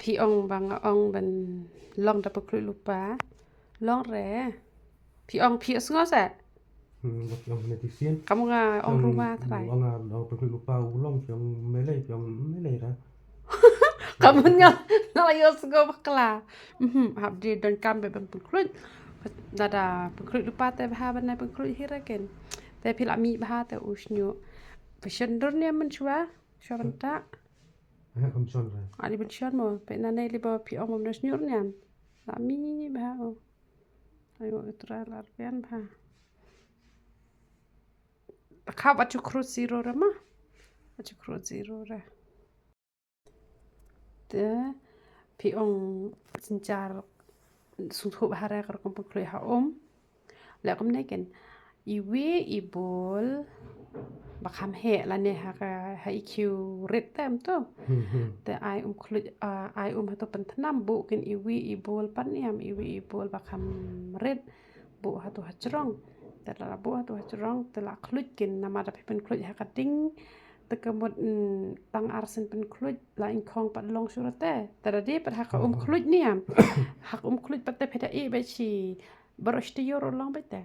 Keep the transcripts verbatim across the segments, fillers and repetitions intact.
Phi ong ba nga ong ban long da pynkhlud lypa. Long re. Phi ong phi sngew se. Hmm, ba phi ong ne ti sien. Kam nga ong ruma trai. Ong nga long pynkhlud lypa u long phi ong melei phi ong melei ra. Kam nga nga la ïohsngew bakla. Mhm, hap dei don kam ba ban pynkhlud. Lada pynkhlud lypa te bha ban nai pynkhlud hi ra ken. Te phi la mih bha te u shñiuh. Phi shon dur ne mynshuwa. Shuwa ban tah. Eh, kam shon re. Ani ban shon mo, pe na nei li ba phi ong mo na shñiuh niam. La mih bha o. Ayo, itra la arpian bha. Ka ba chu crude zero re ma. Ba chu crude zero re. Te phi ong synchar sngewthuh bha re ka rukom pynkhlud ha um. Leh kumne ken iwi i bol ba kham heh lane ha ka ha i khiew rit te em to. Hmm, hmm. Te ai um khlud, ah, ai um hato pynthnam buh ken iwi i bol pat niam iwi i bol ba kham rit buh hato ha jrong. Te la buh hato ha jrong te la khlud ken namar da phi pynkhlud ha ka ding. Te ka mut, mm, tang ar sien pynkhlud la ingkhong pat long shuh te. Te da dei pat ha ka um khlud niam. Ha ka um khlud pat te phi da ïeh beit shi baroh shi taïew ruh long beit te.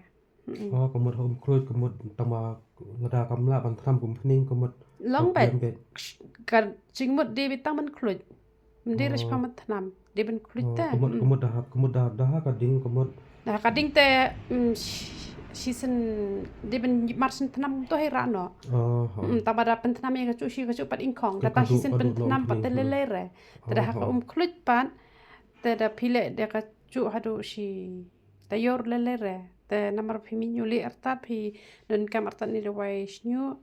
Mm-mm. Oh, ka mut ha um khlud ka mut tang ba lada kam lah ban thnam kum pning ka mut long beit. Ka jingmut dei beit tang ban khlud. Ym dei ruh shaphang ban thnam. Dei ban khlud te. Ka mut, ka mut da ha, ka mut da, da ha ka ding ka mut. Da ha ka ding te, mm, shi, shisien dei ban mar sien thnam to hi ra no. Mm, tang ba da pynthnam ïa ka juh shi ka juh pat ingkhong. Da tang shisien pynthnam pat te lei lei re. Te da ha ka um khlud pat. Te da phi leh da ka juh haduh shi taïew lei lei re. Te namar phi mih ñiuh leh artat phi donkam artat ne da wai shñiuh.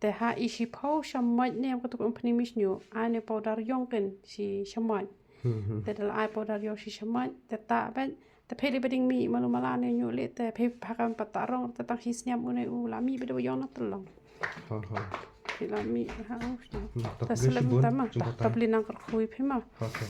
Te ha i shiphew shamoit ne em katu ka um pning mih shñiuh. Ai ne powder ïong ken shi shamoit. Hmm, hmm. Te da la ai powder ïong shi shamoit. Te tah beit. Te phi leh ba ding mih malu mala ne ñiuh leh te phi ha kam pat tah rong te tang shi snem u ne u la mih ba da ïong na te long. Ha, ha. Phi la mih ha u. Hmm, ta slem ta ma. Ta pli nang kyrkhu ïa phi ma. Ha, ha.